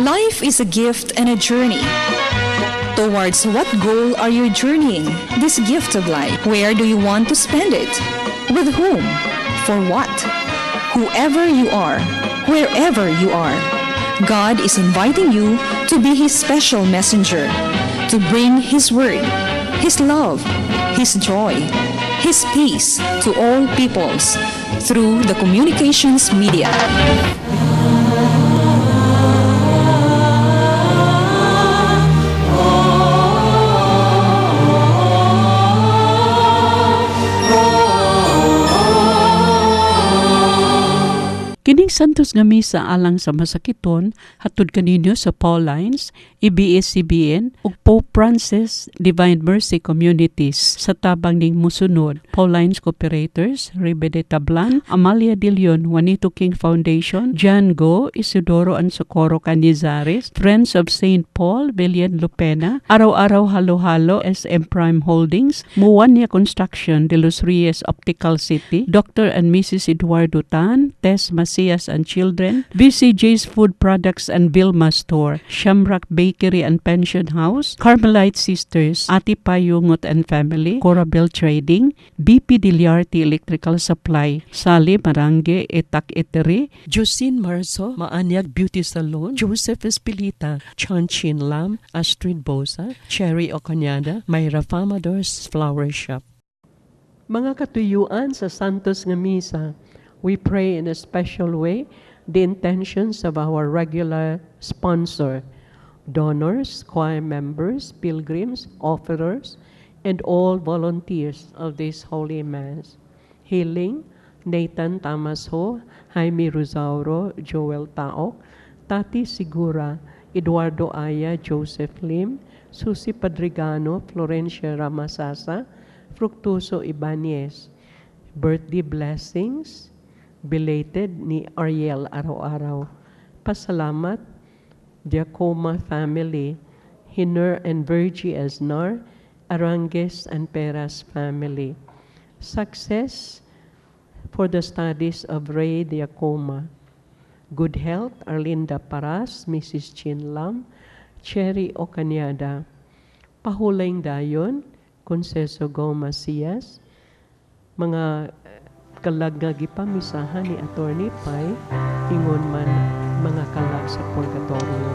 Life is a gift and a journey. Towards what goal are you journeying this gift of life? Where do you want to spend it? With whom? For what? Whoever you are, wherever you are, God is inviting you to be His special messenger, to bring His word, His love, His joy, His peace to all peoples through the communications media. Kining Santos nga Misa alang sa masakiton hatod kaninyo sa Paulines, ABS-CBN ug Pope Francis Divine Mercy Communities sa tabang ning musunod: Paulines Cooperators, Ribe de Tablan, Amalia de Leon, Juanito King Foundation, John Go, Isidoro and Socorro Canizares, Friends of St. Paul, Villian Lupena, Araw-Araw Halo-Halo, SM Prime Holdings, Muwania Construction, De Los Reyes Optical City, Dr. and Mrs. Eduardo Tan, Tess Macias and Children, BCJ's Food Products and Vilma Store, Shamrock Bakery and Pension House, Carmelite Sisters, Ati Payungot and Family, Corabel Trading, BP Diliarte Electrical Supply, Sally Marange, Etak Etere, Josine Marzo, Maanyag Beauty Salon, Joseph Espilita, Chan Chin Lam, Astrid Bosa, Cherry Ocanyada, Mayra Famadors Flower Shop. Mga katuyuan sa Santos nga Misa, we pray in a special way the intentions of our regular sponsor, donors, choir members, pilgrims, offerers, and all volunteers of this Holy Mass. Healing, Nathan Thomas Ho, Jaime Rosauro, Joel Taok, Tati Sigura, Eduardo Aya, Joseph Lim, Susi Padrigano, Florencia Ramasasa, Fructuoso Ibanez. Birthday blessings, belated ni Ariel Araw-Araw. Pasalamat, Diacoma family, Hiner and Virgie Esnar, Arangues and Peras family. Success for the studies of Ray Diacoma. Good health, Arlinda Paras, Mrs. Chin Lam, Cherry Ocanyada. Pahulayng dayon, Conceso Go Macias, mga kalag nga gipamisahan ni Attorney Pai, ingon man mga kalag sa Purgatorio.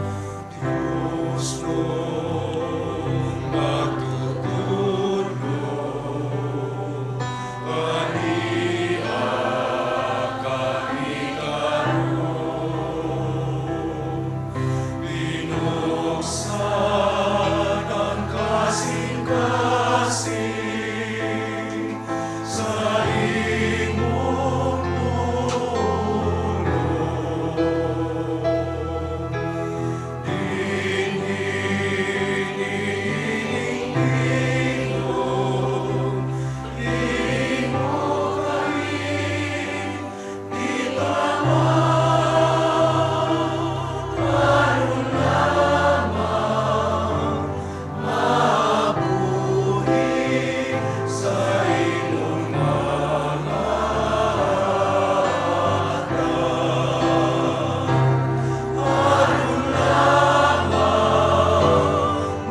Diyos magtutudlo, kaniya karon, binuksan ang kasing-kasing sa imong pulong. Dinhi niining tingog, imo kaming gitawag, aron lamang mabuhi sa imong mga atang. Aron lamang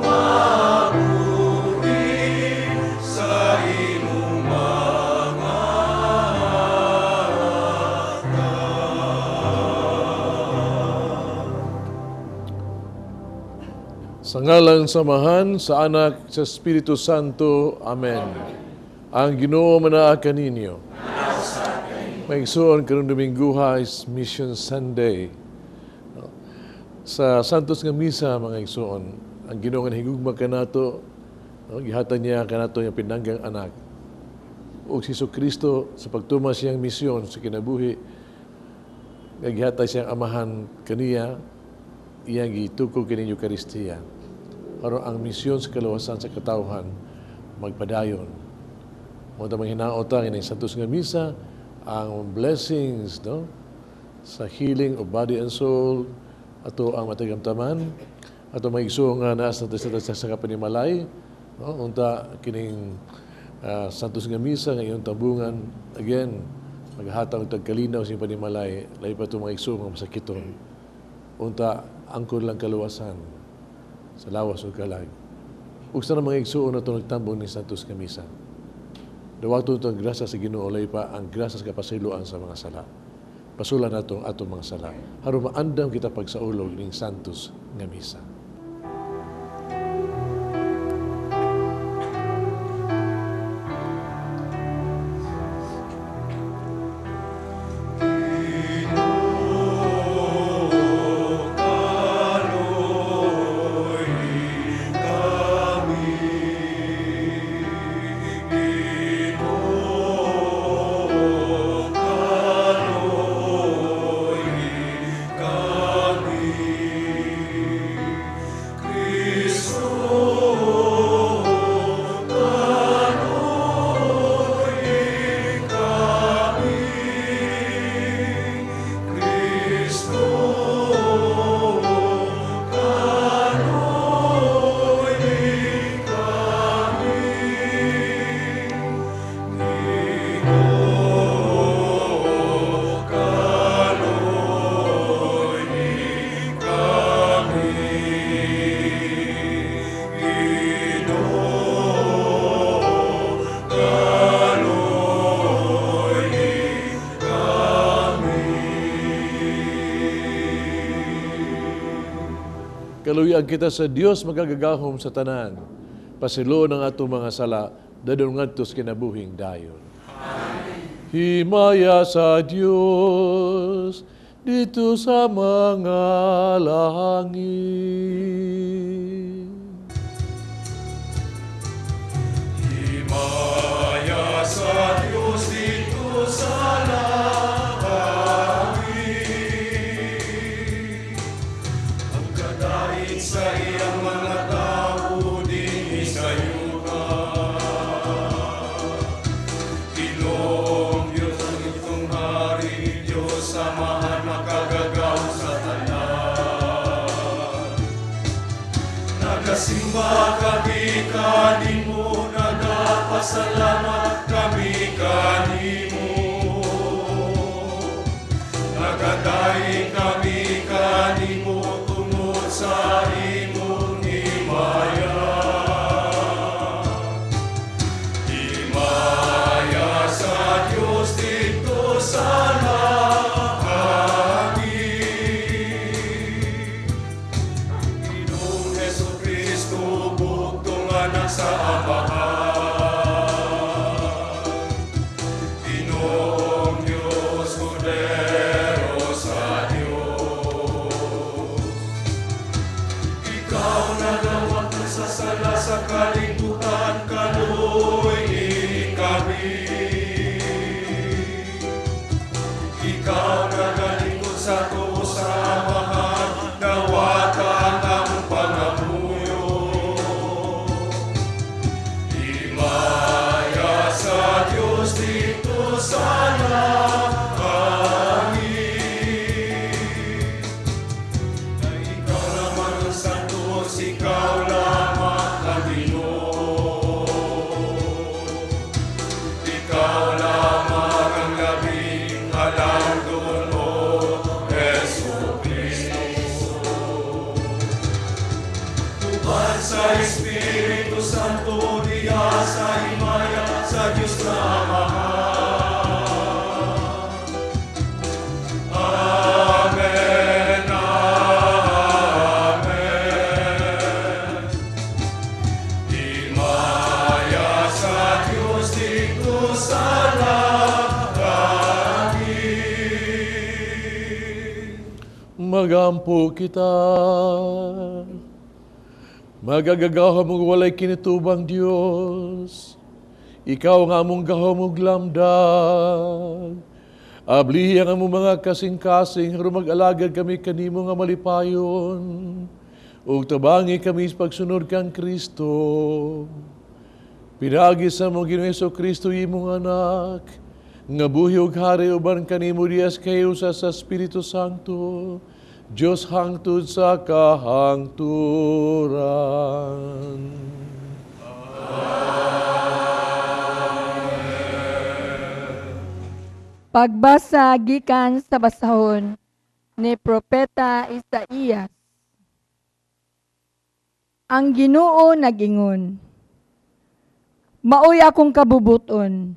mabuhi sa imong mga atang. Sa ngalan sa Amahan, sa Anak, sa Espiritu Santo. Amen. Ang Ginoo manaa kaninyo. Mga igsoon, karong Dominguha is Mission Sunday. Sa Santos nga Misa, mga igsoon, ang Ginoo nga higugma kanato, no, gihatag niya kanato iyang pinanggang anak. Ug si Kristo sa pagtuman siyang misyon sa kinabuhi, nga gihatag siyang Amahan kaniya, iyang gitukog kining Eukaristiya. Aron ang misyon sa kaluwasan sa katawhan magpadayon. Mao ta manghinaot ta ining Santos nga Misa ang blessings, no, sa healing of body and soul ato ang matagamtaman ato mga igsoon nga naa sa sa sa panimalay, no, unta kining Santos nga Misa nga iyong tambungan again maghatag og tagkalinaw sa iyong panimalay, lahi pa ito mga igsoon nga masakiton. Unta angkon lang kaluwasan sa lawas ug kalag. Ug sa mga igsuon na nagtambong ni Santos nga Misa. Dawaton nato ang grasya sa Ginoo, lahi pa ang grasya sa kapasayloan sa mga sala. Pasulan nato ang atong mga sala. Aron maandam kita pagsaulog ning Santos nga Misa. Kaluyag kita sa Dios magagagahom sa tanan. Pasiluon ang atong mga sala, dadon ngadto sa kinabuhing dayon. Amen. Himaya sa Dios dito sa mga langit. Himaya sa Dios dito sa langit. Ang kadait sa iyang mga tao dinhi sa yuta. Ginoong Diyos ang itong hari, Diyos Amahan makagagahom sa tanan. Nagasimba kami kanimo, nagapasalamat kami kanimo. Nagadaig kami kanimo tungod sa imong himaya. Himaya sa Dios didto sa langit. Ginoong Hesukristo, bugtong anak sa Amahan. Ginoong Diyos, Kordero sa Diyos. Ikaw nagawat sa sala sa kalibutan, kaluoy kami. Ikaw nagalingkod sa tuo sa Amahan, dawata ang pangamuyo. Himaya sa Diyos didto sa langit. Na ikaw lamang ang santos, ikaw lamang ang Ginoo. Ikaw lamang ang labing halangdon, O Hesukristo. Uban sa Espiritu Santo, diha sa himaya sa Diyos na Amahan. Amen, Amen. Himaya sa Diyos didto sa langit. Magampo kita. Magagagahom ug walay kinitubang Dios. Ikaw nga among gahom ug lamdag. Ablihi ang among mga kasing-kasing aron mag-alagad kami kanimo nga malipayon. Ug tabangi kami sa pagsunod kang Kristo. Pinaagi sa among Ginoong Hesukristo imong anak, nga buhi ug hari uban kanimo diha sa sa Espiritu Santo, Dios hangtod sa kahangturan. Pagbasa gikan sa basahon. Ni Propeta Isaías. Ang Ginoo nagingon, "Maoy akong kabubuton,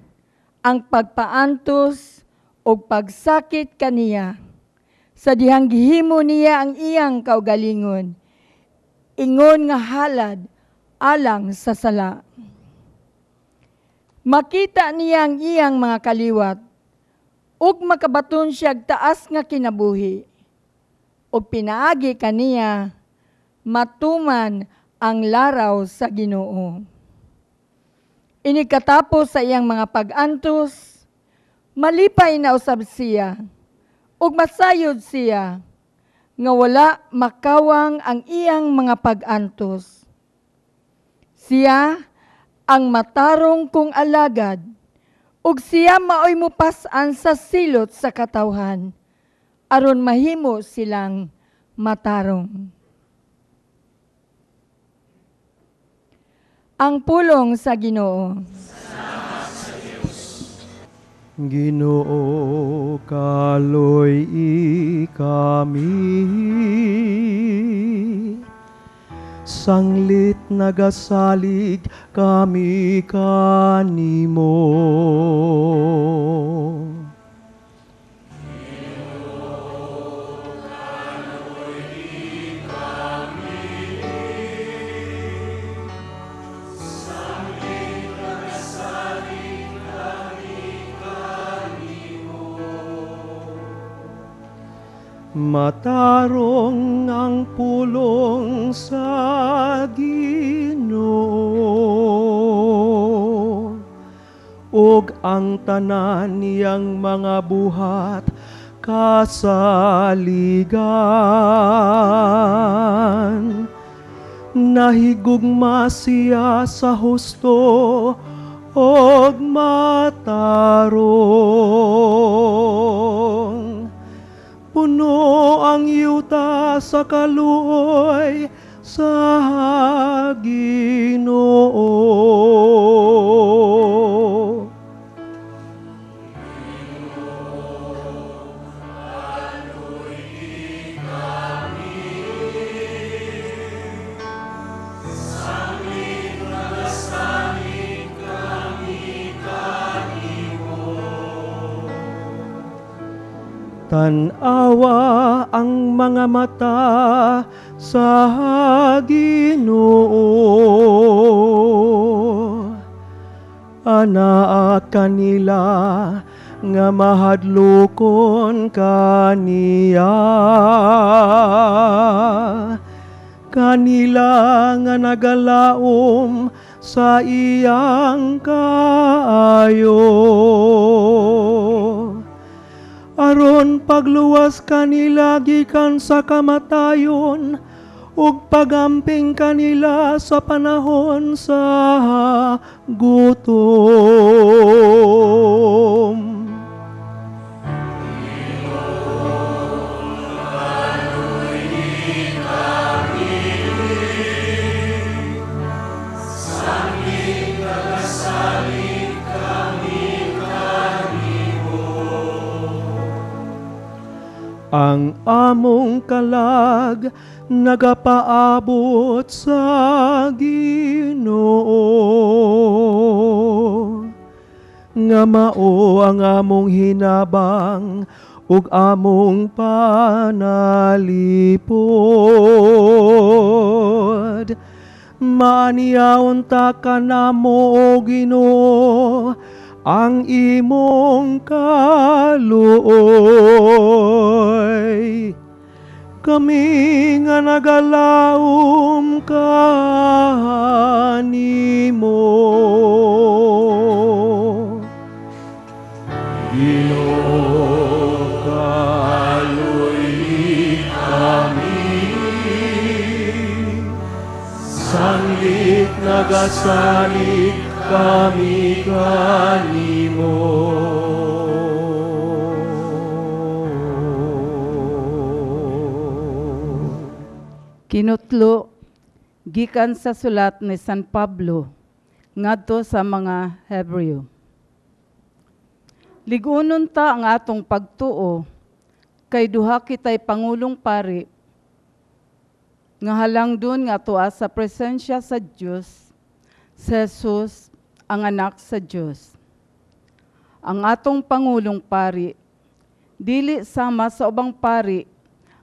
ang pagpaantos og pagsakit kaniya, sa dihang gihimo niya ang iyang kaugalingon, ingon nga halad alang sa sala. Makita niya ang iyang mga kaliwat, ug makabaton siya'g taas nga kinabuhi, ug pinaagi kaniya matuman ang laraw sa Ginoo. Inig katapos sa iyang mga pag-antos, malipay na usab siya, ug masayod siya, nga wala makawang ang iyang mga pag-antos. Siya ang matarong kong alagad, ug siya maoy mupas-an sa silot sa katawhan, aron mahimo silang matarong." Ang pulong sa Ginoo. Ginoo, kaloy-i kami. Sanglit nagasalig kami kanimo. Matarong ang pulong sa Ginoo, ug ang tanan niyang mga buhat kasaligan. Nahigugma siya sa husto og matarong. Puno ang yuta sa kaluoy sa Ginoo. Tan-awa ang mga mata sa Ginoo. Anaa kanila nga mahadlokon kaniya. Kanila nga nagalaom sa iyang kaayo. Aron pagluwas kanila gikan sa kamatayon ug pagamping kanila sa panahon sa gutom. Ang among kalag nagapaabot sa Ginoo, nga mao ang among hinabang ug among panalipod. Maaniyaon ta kanamo, o Ginoo, ang imong kaluoy. Kami nga nagalaom kanimo. Ginoo, kaloy kami. Sanglit nagasalig kami kanimo. Kinutlo gikan sa sulat ni San Pablo ngadto sa mga Hebreo. Ligunon ta ang atong pagtuo Kay duha kitay pangulong pari nga halangdon nga atoa sa presensya sa Dios, si Jesus ang anak sa Dios. Ang atong pangulong pari dili sama sa ubang pari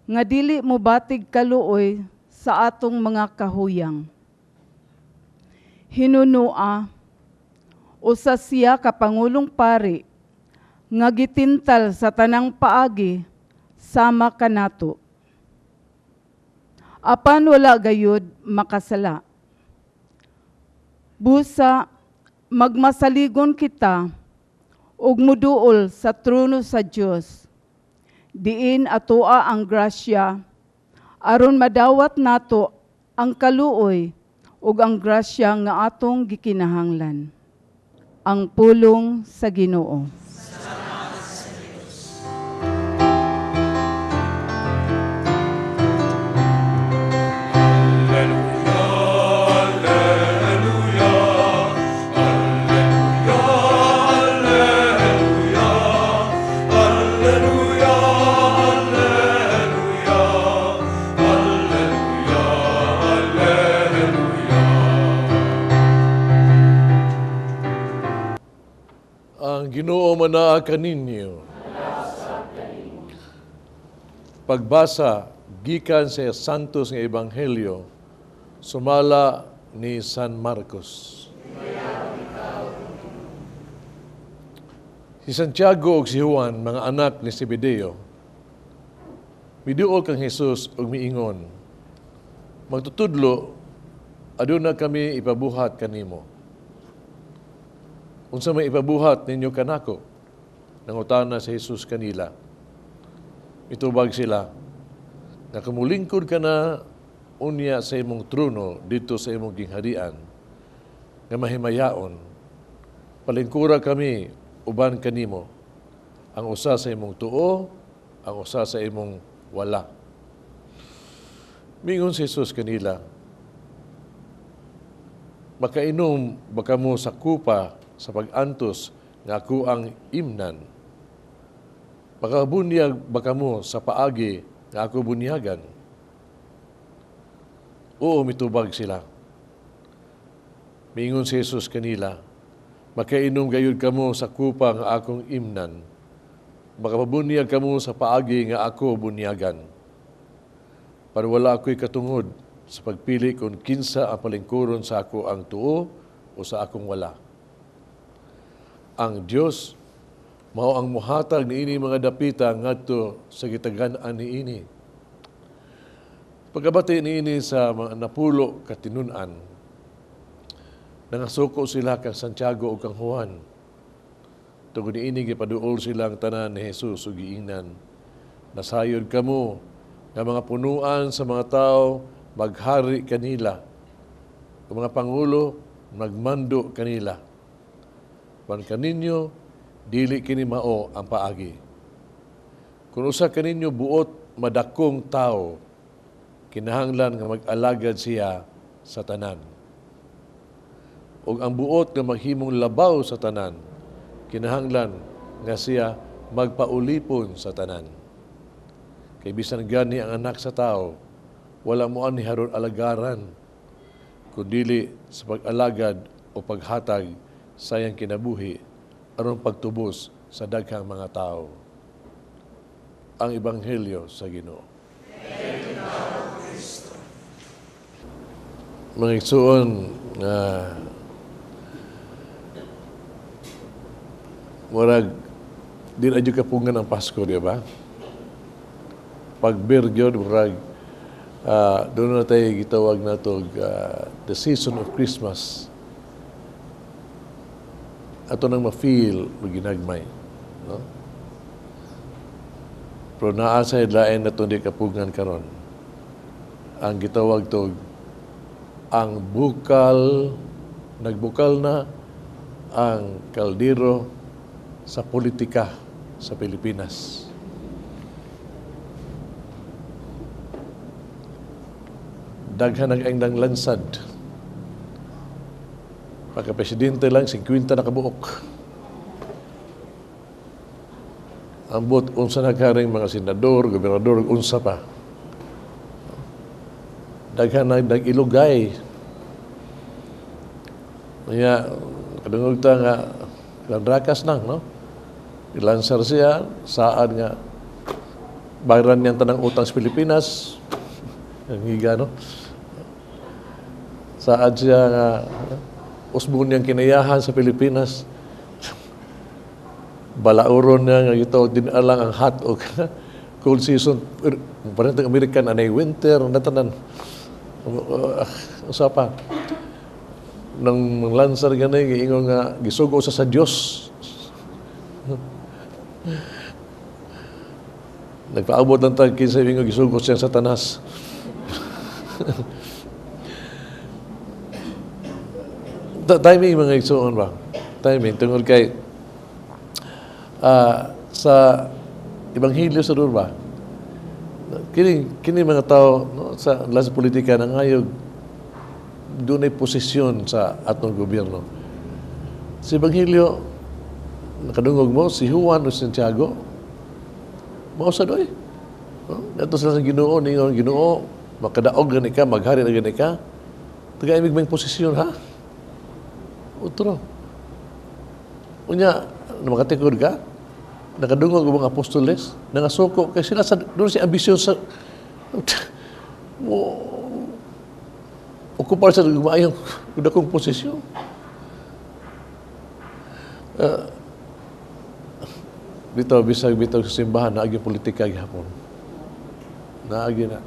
nga dili mobatig kaluoy sa atong mga kahuyang. Hinunua, usa siya ka pangulong pari nga gitintal sa tanang paagi sama kanato. Apan wala gayud makasala. Busa magmasaligon kita ug muduol sa trono sa Dios. Diin atoa ang grasya aron madawat nato ang kaluoy ug ang grasya nga atong gikinahanglan. Ang pulong sa Ginoo. Ang Ginoo manaa kaninyo. Pagbasa gikan sa Santos nga Ebanghelyo sumala ni San Marcos. Si Santiago ug si Juan, mga anak ni Zebedeo, miduol kang Jesus ug miingon, "Magtutudlo, aduna kami ipabuhat kanimo." "Unsa may ipabuhat ninyo kanako?" nangutana si Jesus kanila. Mitubag sila, "Nga kumulingkod ka na unya sa imong trono dito sa imong gingharian, nga mahimayaon, palingkura kami uban kanimo, ang usa sa imong tuo, ang usa sa imong wala." Mingon si Jesus kanila, "Makainom ba kamo sa kupa sa pag-antos nga ako ang imnan? Makabunyag ba kamo sa paagi nga ako bunyagan?" "Oo," mitubag sila. Mingon si Jesus kanila, "Makainom gayud kamo sa kupa nga akong imnan, makapabunyag kamo sa paagi nga ako bunyagan. Pero wala ako'y katungod sa pagpili kung kinsa ang palingkuron sa ako ang tuo o sa akong wala. Ang Dios mao ang muhatag niini mga dapita ngadto sa gitagan-an niini." Pagkabati niini sa mga 10 ka tinun-an, nangasuko sila kang Santiago ug kang Juan. Tungod niini gipaduol sila ang tanan ni Jesus ug giingnan, "Nasayod kamo nga mga punuan sa mga tao maghari kanila, ang mga pangulo magmando kanila. Pan kaninyo, dili kini mao ang paagi. Kung usa kaninyo buot madakong tao, kinahanglan nga mag-alagad siya sa tanan. Ug ang buot nga maghimong labaw sa tanan, kinahanglan nga siya magpaulipon sa tanan. Kay bisan gani ang anak sa tao, wala mo ani haron alagaran, kundili sa pag-alagad o paghatag sa iyang kinabuhi aron pagtubos sa daghang mga tao." Ang Ebanghelyo sa Ginoo. Mga igsuon nga murag di na jud kapungan ang Pasko, di ba? Pag gyud, murag doon na tayo gitawag na to the season of Christmas. Ato nang ma-feel ginagmay, no? Pero naa sa lain na to di kapugngan karon. Ang gitawag to ang bukal, nagbukal na ang kaldero sa politika sa Pilipinas. Daghan ang ang lansad. Pagka-presidente lang, 50 na kabuok. Ambot unsa na karing mga senador, gobernador, unsa pa. Daghan na nag-ilugay. Kaya, kadungog ta nga, landrakas lang, no? Ilansar siya, saan nga, bayaran niyang tanang utang sa Pilipinas, ang higa, no? Saad siya nga, usbon niyang kinayahan sa Pilipinas. Balauron niya nga ito, dinalang ang hot o cold season. Parang American, anay winter, natanan. Usa pa. Nang lansar gani, giingon nga, gisugo sa Dios. Nagpaabot lang tag kinsa ingon gisugo siya sa Satanas. Timing, mga igsoon ba? Timing tungod kay sa Ebanghelyo sa ba? Kini kini mga tao, no, sa las politika nangayog dunay posisyon sa atong gobyerno. Sa Ebanghelyo, nakadungog mo si Juan o Santiago, mao sa doy. No? Dato sila sa Ginoo, ningon, "Ginoo, makadaog gani ka, maghari na gani ka. Taga-imig may posisyon, ha?" Utro. Unya, makatikod ka, nakadungog ang mga apostoles, nangasuko, kay sila sa, doon si ambisyon sa, mo, okupar sa maayong dakong posisyon. Bitaw, bisag bitaw sa simbahan, naagi politika gihapon. Naagi na.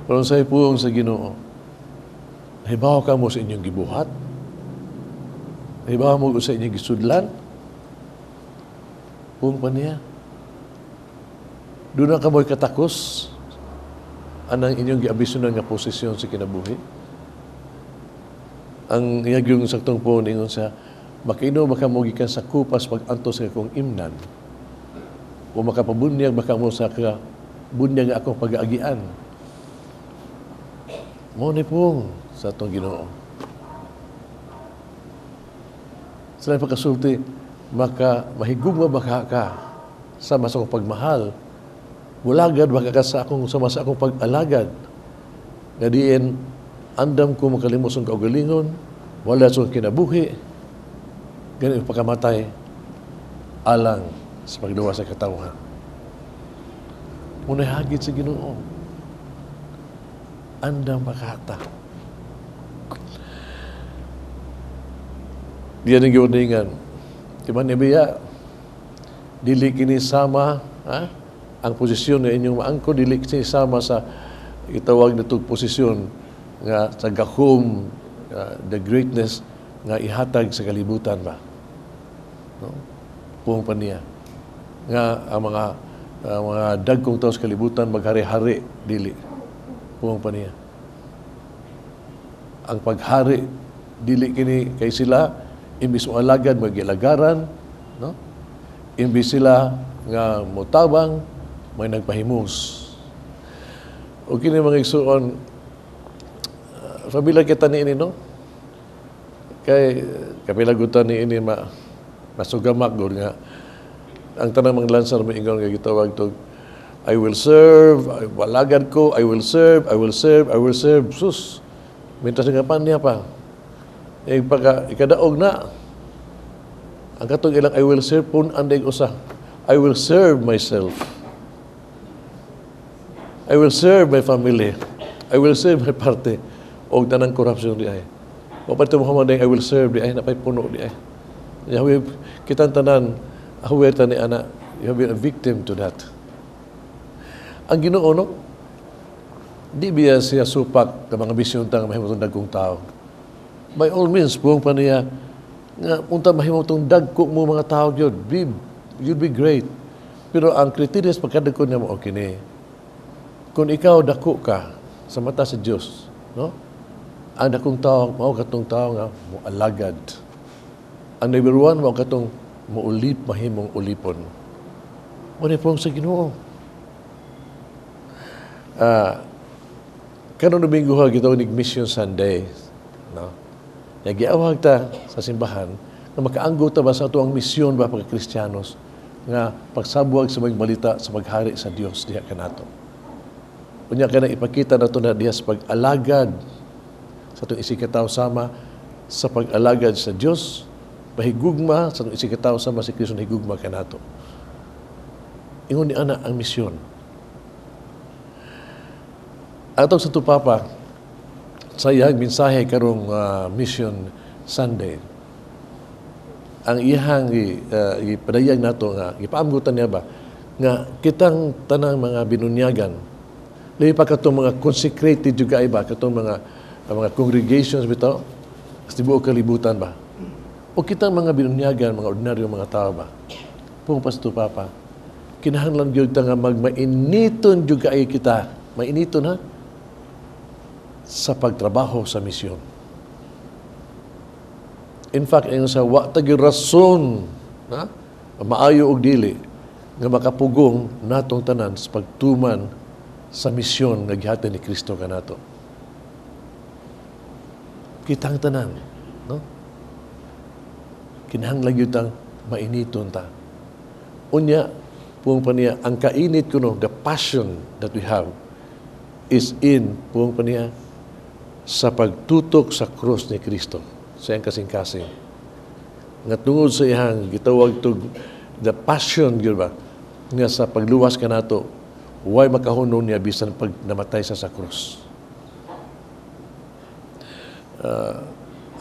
Pero sa puong sa Ginoo, nahibaw ka mo sa inyong gibuhat? Nahibaw mo sa inyong gisudlan? Puong pa niya. Doon na ka mo'y katakos anang inyong giambisyonan nga posisyon sa kinabuhi. Ang iyang saktong po ningon sa makainom baka mo gikan sa kupas pag-antos sa akong imnan o makapabunyag baka mo sa ka bunyag nga akong pag-aagian. Mao ni pong sa atong Ginoo. Sa pagkasulti, maka mahigugma baka ka sama sa akong pagmahal, mulagad baka ka sa akong sama sa akong pag-alagad. Nga diin andam ko makalimos ang kaugalingon, wala sa akong kinabuhi, ganun pagkamatay alang sa pagduwa sa katawhan. Muna'y hagit sa Ginoo. Andam makata. Diyan ang giuningan. Di ba nibiya, dili kini sama, ha? Ang posisyon nga inyong maangko, dili kini sama sa itawag na itong posisyon nga sa gahom, the greatness nga ihatag sa kalibutan ba. No? Puong pa niya. Nga ang mga dagkong tao sa kalibutan maghari-hari, dili. Puong pa niya. Ang paghari, dili kini kay sila, imbis mo alagad, magilagaran, no? Imbis sila nga motabang, may nagpahimos. O kini mga igsuon, familiar kita ni ini, no? Kay kapilagutan ni ini ma masugamak gud nga ang tanang mga lansar moingon nga gitawag tog "I will serve, I walagad ko, I will serve, I will serve, I will serve." Sus, mintas nga pa niya pa. Eh, pagka ikadaog na, ang katong ilang "I will serve" pun anday usa. "I will serve myself. I will serve my family. I will serve my party." Og tanang corruption di ay. Wa pa ito Muhammad, "I will serve" di ay, napay puno di ay. Yahweh, kitang tanan, aware ta ni ana, you have been a victim to that. Ang Ginoo, no? Di biya siya supak ng mga bisyon ta nga mahimo tong dagkong tao. By all means, buong pa niya, nga unta mahimo tong dagko mo mga tao gyud, you'd be great. Pero ang criteria sa pagkadagko niya mo, okay ni. Kung ikaw dako ka sa mata sa Dios, no? Ang dakong tao, mao katong tao nga moalagad. Ang number one, mao katong muulip, mahimong ulipon. Mao ni pong sa Ginoo. Karon Domingo ha gitawag nig Mission Sunday, no? Nya giawhag ta sa simbahan nga makaanggo ta ba sa ato ang misyon ba pagka Kristiyanos nga pagsabwag sa maayong balita sa paghari sa Dios diha kanato. Unya kana ipakita nato na diha sa pag-alagad sa atong isigkatawo sama sa pag-alagad sa Dios, mahigugma sa atong isigkatawo sama si Kristo nahigugma kanato. Ingon ni ana ang misyon. Ang atong Santo Papa sa iyang mensahe karong Mission Sunday, ang iyang ipadayag nato nga gipaamgutan niya ba nga kitang tanang mga binunyagan, lahi pa katong mga consecrated juga iba katong mga congregations bitaw sa tibuok kalibutan ba, o kitang mga binunyagan, mga ordinaryo mga tao ba, pung Santo Papa, kinahanglan gyud ta nga magmainiton jud ay kita, mainiton ha, sa pagtrabaho sa misyon. In fact, ingon sa wa ta rason na maayo og dili nga makapugong natong tanan sa pagtuman sa misyon nga gihatag ni Kristo kanato. Kitang tanan, no? Kinahanglan gyud tang mainiton ta. Unya, puong pa niya, ang kainit kuno, the passion that we have is in, puong pa niya, sa pagtutok sa krus ni Kristo sa iyang kasing-kasing. Nga tungod sa iyang gitawag tog the passion gyud ba nga sa pagluwas kanato, way makahunong niya bisan pag namatay sa krus.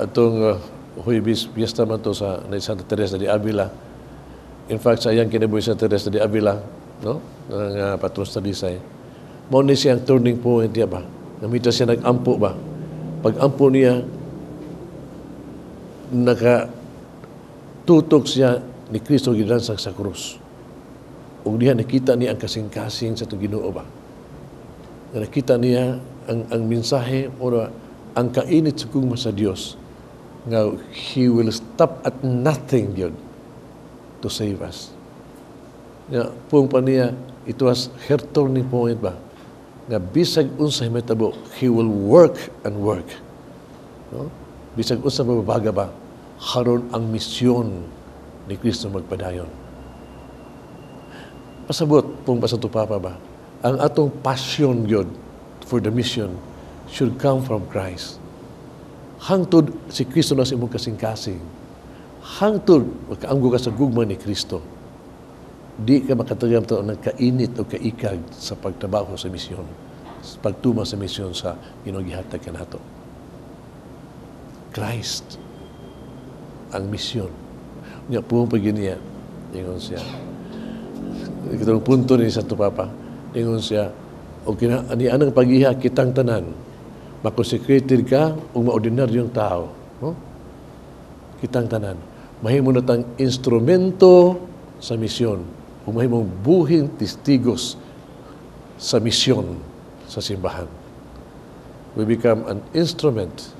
Atong Huwebes, piyesta man to sa ni Santa Teresa de Avila. In fact, sa iyang kinabuhi, Santa Teresa de Avila, no? Ang patron sa Talisay. Mao ni siya ang turning point niya ba? Namita siya nag-ampo ba? Pag ampo niya, naka tutok siya ni Kristo gilansang sa krus. Ug diha nakita niya ang kasing-kasing sa atong Ginoo ba? Nga nakita niya ang mensahe o ang kainit sa gugma sa Dios nga He will stop at nothing yun to save us. Nga, puong pa niya, it was her turning point ba? Nga bisag unsay mahitabo, He will work and work. No? Bisag unsa mababaga ba, haron ang misyon ni Kristo magpadayon. Pasabot, pung pa Santo Papa ba, ang atong passion gyud for the mission should come from Christ. Hangtod si Kristo na sa imong kasing-kasing. Hangtod makaamgo ka sa gugma ni Kristo. Di ka makatagam to ng kainit o kaikag sa pagtrabaho sa misyon, sa pagtuma sa misyon sa Ginoo gihatag kanato. Christ ang misyon. Nya puong pag niya, ingon siya. Katong punto ni Santo Papa, ingon siya, o kina, ani anang pag-iha kitang tanan, makonsecrated ka o maordinaryong tao. No? Kitang tanan. Mahimo na tang instrumento sa misyon o mahimong buhing testigos sa misyon sa simbahan. We become an instrument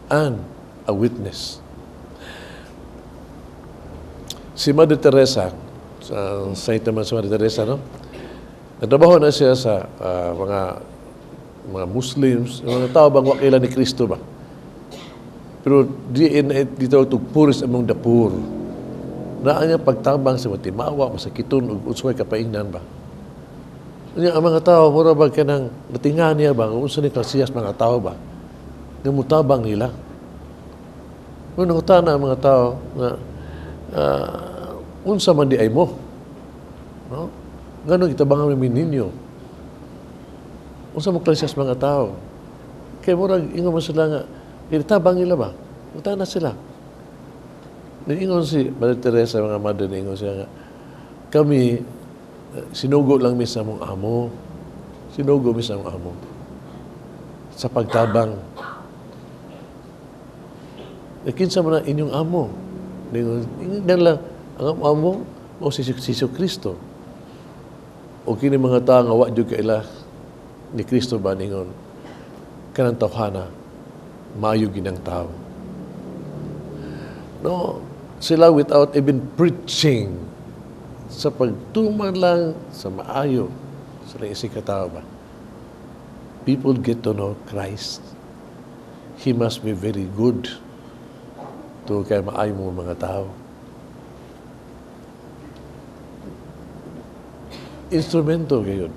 and a witness. Si Mother Teresa, sa saint naman si Mother Teresa, no? Nagtrabaho na siya sa mga Muslims, yung mga tao bang wa kaila ni Kristo ba? Pero di in dito to poorest among the poor. Naa niya pagtabang sa mga timawa, masakiton ug unsay kapaingnan ba. Unya ang mga tao mura ba kanang natinga niya ba unsa ni klasiyas mga tao ba? Nga mutabang nila. Kung nangutana ang mga tao nga unsa man di ay mo. No? Ngano gitabangan mi ninyo? Unsa mo klasiyas mga tao? Kay murag ingon man sila nga tabang nila ba? Utana sila. Niingon si Mother Teresa, mga mother, niingon siya nga, kami, sinugo lang mi sa among amo. Sinugo mi sa among amo. Sa pagtabang. E kinsa man ang inyong amo? Niingon, ingon lang, ang among amo, mao si Jesu Kristo. O kini mga tao nga wa jud kaila ni Kristo ba, ningon, kanang tawhana, maayo ginang tao. No, sila without even preaching, sa pagtuman lang sa maayo sa isigkatao ba, people get to know Christ. He must be very good to kay maayo mo mga tao. Instrumento gayud.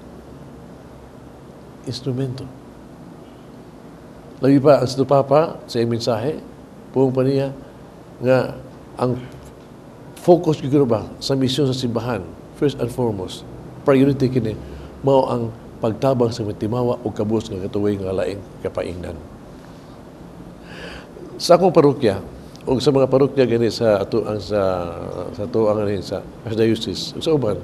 Instrumento. Lagi pa, ang Santo Papa, sa iyang mensahe, puong pa niya, nga ang focus gyud ba sa misyon sa simbahan, first and foremost, priority kini, mao ang pagtabang sa timawa o kabus nga katuwing nga laing kapaingnan. Sa akong parokya, o sa mga parokya gani sa ato ang sa ato ang ani sa archdiocese sa uban,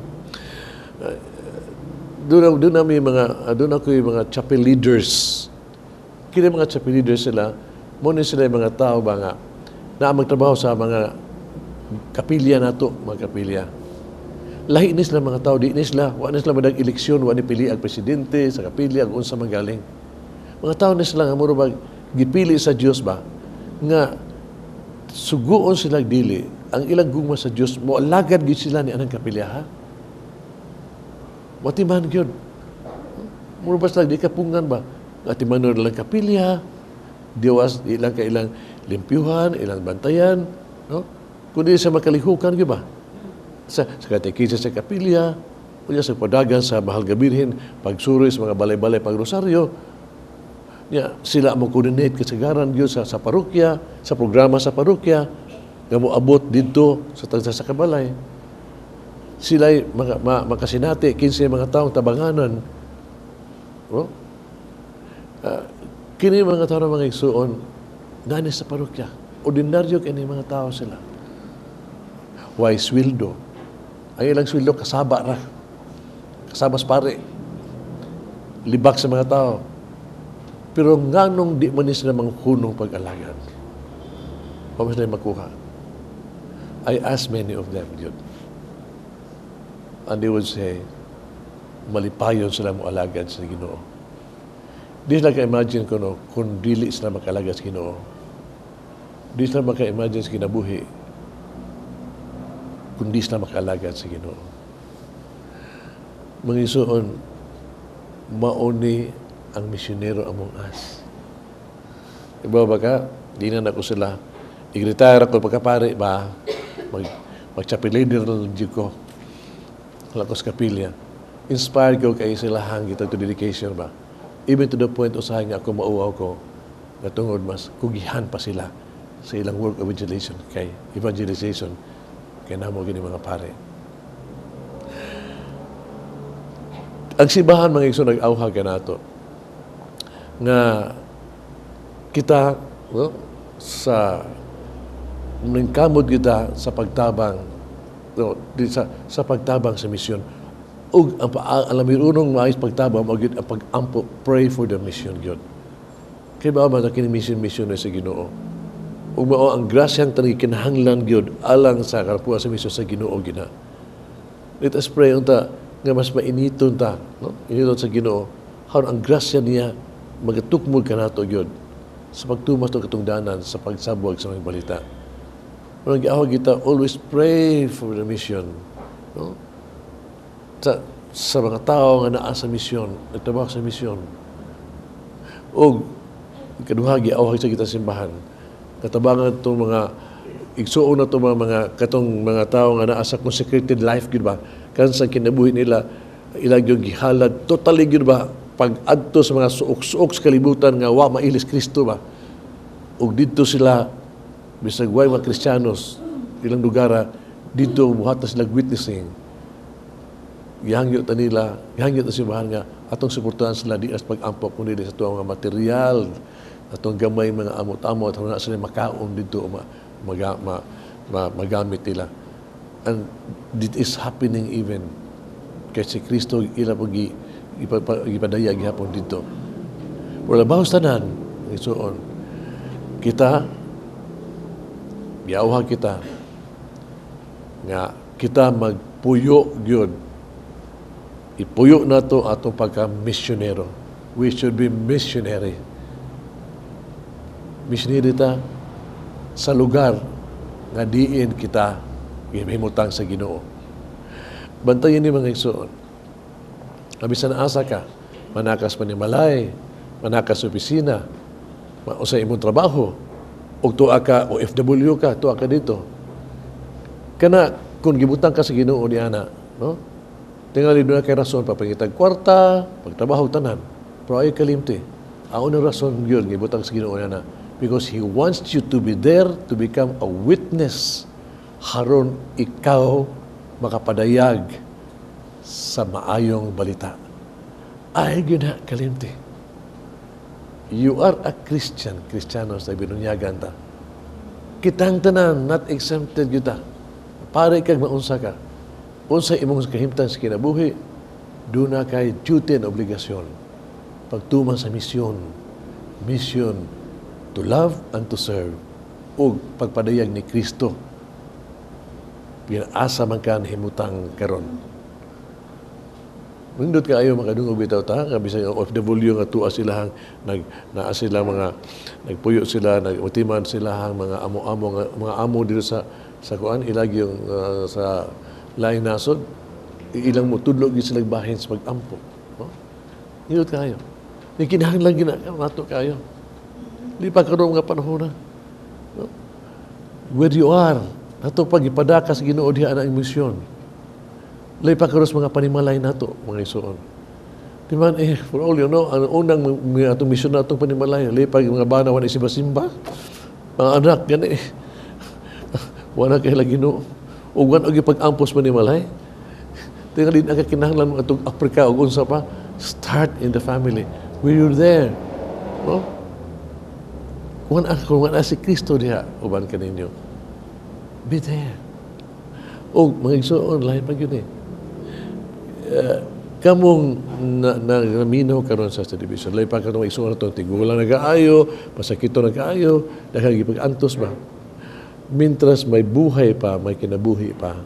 doon na mga doon ako yung mga chapel leaders. Kini mga chapel leaders sila, mo ni sila yung mga tao ba nga na magtrabaho sa mga kapilya nato, mga kapilya. Lahi ni sila mga tao, di ni sila, wa ni sila madag eleksyon, wa ni pili ang presidente sa kapilya, kung unsa man galing. Mga tao ni sila nga mura bag gipili sa Dios ba nga suguon sila dili ang ilang gugma sa Dios, moalagad gyud sila ni anang kapilya, ha. Matiman gyud. Mura ba sila di kapungan ba? Nga timanon lang kapilya, diwas ilang ka ilang limpyuhan, ilang bantayan, no? Kundi sa makalihukan gyud ba? Sa katekisa sa kapilya, unya sa padagan sa Mahal nga Birhen, pagsuroy sa mga balay-balay pagrosaryo, nya sila mo coordinate kasagaran gyud sa parokya, sa programa sa parokya, nga moabot didto sa tagsa sa kabalay. Sila'y makasinati, kinsa mga taong tabanganan. No? Kini mga tao na mga igsuon, nani sa parokya. Ordinaryo kini mga tao sila. Way sweldo? Ang ilang sweldo kasaba ra. Kasaba sa pare. Libak sa mga tao. Pero nganong di man ni sila manghunong pag-alagad? Wa man sila makuha? I asked many of them, yun. And they would say, malipayon sila mo alagad sa Ginoo. Di sila ka-imagine ko, no, kung dili sila makalagad sa Ginoo. Di sila maka-imagine sa kinabuhi kung di sila makalagad sa Ginoo. Mga igsuon, mauni ang misyonero among us. Iba ba ka? Di na nako sila. I-retire ako pagkapare ba? Mag-chapel leader na lang jud ko. Wala ko sa kapilya. Inspired ko kay sila hang to dedication ba? Even to the point usahay nga ako mauwaw ko nga tungod mas kugihan pa sila sa ilang work of evangelization kay namo gini mga pare. Ang simbahan, mga igsoon, nag-awhag kanato nga kita, no, sa nangkamot kita sa pagtabang, no, di sa pagtabang sa misyon ug ang lamirunong maayos pagtabang mao gyud ang pag-ampo, pray for the mission gyud, kay ba man kini mission mission sa Ginoo ug mao ang grasyang tanang kinahanglan gyud alang sa karapuan sa misyon sa Ginoo gina. Let us pray unta nga mas mainiton ta, no, initon sa Ginoo aron ang grasya niya magatukmol kanato gyud sa pagtumas ng katungdanan sa pagsabwag sa mga balita. Mao giawhag kita, always pray for the mission, no? Sa mga tao nga naa sa misyon, nagtrabaho sa misyon. Og ikaduha, giawhag sa kita simbahan. Katabangan itong mga igsuon na itong mga katong mga tao nga naa sa consecrated life gyud ba, kan sa kinabuhi nila ilang yung gihalad totally gyud ba pag adto sa mga suok-suok sa kalibutan nga wa mailis Kristo ba, ug didto sila bisag way mga Kristiyanos ilang lugara didto buhat na sila witnessing. Gihangyo ta nila, gihangyo ta simbahan nga atong suportahan sila di as pag-ampo kundi sa tuang mga material, atong gamay mga amot-amot aron na sila makaon didto magamit nila. And it is happening even kay si Kristo ila pag gipadaya gihapon didto. Pero labaw sa tanan, igsuon, kita giawhag kita nga kita magpuyo gyud, ipuyo nato atong pagka-misyonero. We should be missionary. Missionary ta sa lugar nga diin kita gihimutang sa Ginoo. Bantayan ni, mga igsoon. Bisan asa ka, manakas panimalay, manakas sa opisina, o sa imong trabaho, o tuwa ka, OFW ka, tuwa ka dito. Kana, kung gibutang ka sa Ginoo ni ana, no? Tingali duna kay rason papangitag kwarta, pagtrabaho tanan. Pero ay kalimti. Ang unang rason yun, gibutang sa Ginoo na, because He wants you to be there to become a witness haron ikaw makapadayag sa maayong balita. Ay gyud na kalimti. You are a Christian, Kristiyano sa binunyagan ta. Kitang tanan, not exempted gyud ta. Pare kag maunsa ka. Unsa imong kahimtang sa kinabuhi, duna kay duty and obligasyon. Pagtuman sa misyon, mission to love and to serve, ug pagpadayag ni Kristo. Pinaasa man ka himutang karon. Nindot kaayo makadungog bitaw ta, bisan yung OFW nga tuwa sila hang nag naa sila mga nagpuyo sila, nagutiman sila hang mga amo-amo nga mga amo dito sa kuan ilag yung sa laing nasod, ilang motudlo gyud sila bahin sa pag-ampo, no? Nindot kaayo. Ni kinahanglan gina nato kaayo. Di pa karon nga panahon na. No? Where you are, nato pag ipadaka sa Ginoo diha ang misyon. Lay pa karon sa mga panimalay nato, mga isuon. Di man, for all you know, ang unang atong misyon na atong panimalay, lay pa mga bana, wala simba-simba. Mga anak, gani. Wala kay lagi Ginoo. Ug wala og ipag-ampos panimalay. Tingali na kinahanglan mo atong Afrika ug unsa pa, start in the family. Where you're there. No? Kung wala si Kristo diha, uban kaninyo. Be there. O, mga igsoon, lahi pa yun eh. Kamong naminaw karon sa television, lahi pa karon igsoon na ito, tigulang nag-aayo, masakito nag-aayo, nakagipag-antos ba? Mintras may buhay pa, may kinabuhi pa,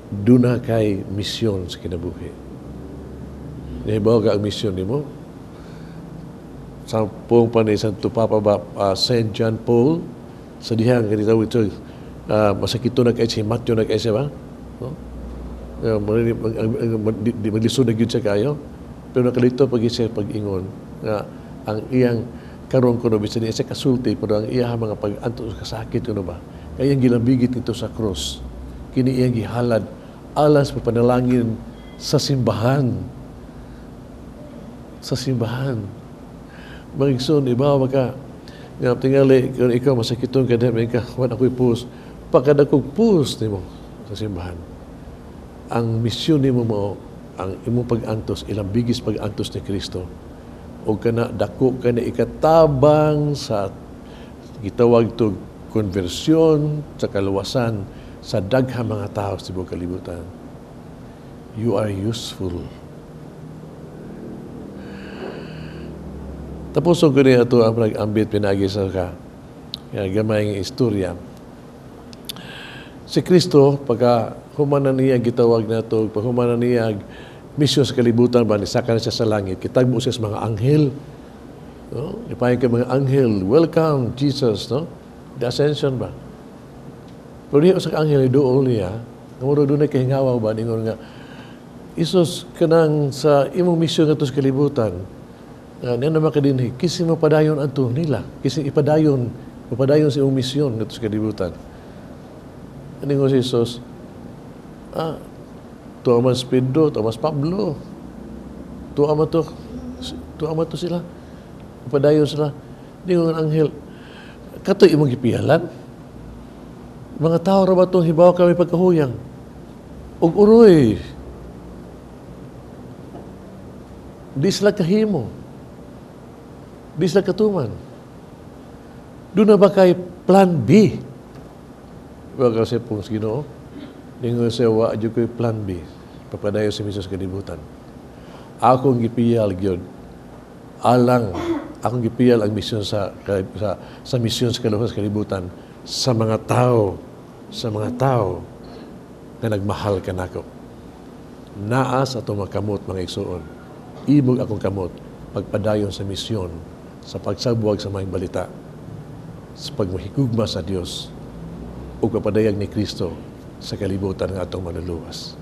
duna kay misyon sa kinabuhi. Nahibaw ka ang misyon nimo? Sa buong pa ni Santo Papa ba, Saint John Paul, sa dihang ganito ito, masakito na kay si Matthew na kay siya ba? No? Maglisod na gyud siya kayo. Pero nakalito pag siya pag-ingon nga ang iyang karon kuno bisan niya siya kasulti, pero ang iyang mga pag-antos kasakit kuno ba? Kaya iyang gilambigit nito sa cross. Kini iyang gihalad alas pagpanalangin sa simbahan. Sa simbahan. Mga igsoon, ibaw ka nga tingali kung ikaw masakiton ka dahil ka wala ako'y pulos, pagkadakog pulos nimo sa simbahan. Ang misyon nimo mao ang imong pag-antos, ilang bigis pag-antos ni Kristo. O kana dako ka na ikatabang sa gitawag to konversyon sa kaluwasan sa daghang mga tao sa tibuok kalibutan. You are useful. Tapos ko niya ito ang nag-ambit pinagi sa ka. Kaya gamay nga istorya. Si Kristo, pagka humana niya gitawag na ito, pag humana niya misyon sa kalibutan, ba, nisaka na siya sa langit, kitagbo siya sa mga anghel. No? Ipahing kay mga anghel, welcome Jesus, no? The ascension ba? Pero niya sa anghel, dool niya, ngamuro doon ay kahingawaw ba, ningon nga, Isus, kanang sa imong misyon nga sa kalibutan, niya naman ka din, kisi mo padayon adto nila, kisi ipadayon, mapadayon sa imong misyon nga sa kalibutan. Ningon si Isus, tuwa man si Pedro, tuwa man si Pablo, tuwa man to sila, mapadayon sila. Ningon ang anghel, katoy imong gipiyalan? Mga tao ra ba itong hibaw kami pagkahuyang? Og uroy, di sila kahimo. Di sila katuman. Doon na ba kay plan B? Wa kasi pong sa Ginoo. Ningon siya, wa adyo ko'y plan B. Papadayo si Misos kalibutan. Akong gipiyal gyud. Alang, akong gipiyal ang misyon sa misyon sa kaluwas kalibutan sa mga tao, sa mga tao nga nagmahal kanako. Naa sa atong mga kamot, mga igsoon. Imog akong kamot pagpadayon sa misyon, sa pagsabwag sa maayong balita, sa pagmahigugma sa Dios ug pagpadayag ni Kristo sa kalibutan nga atong manluluwas.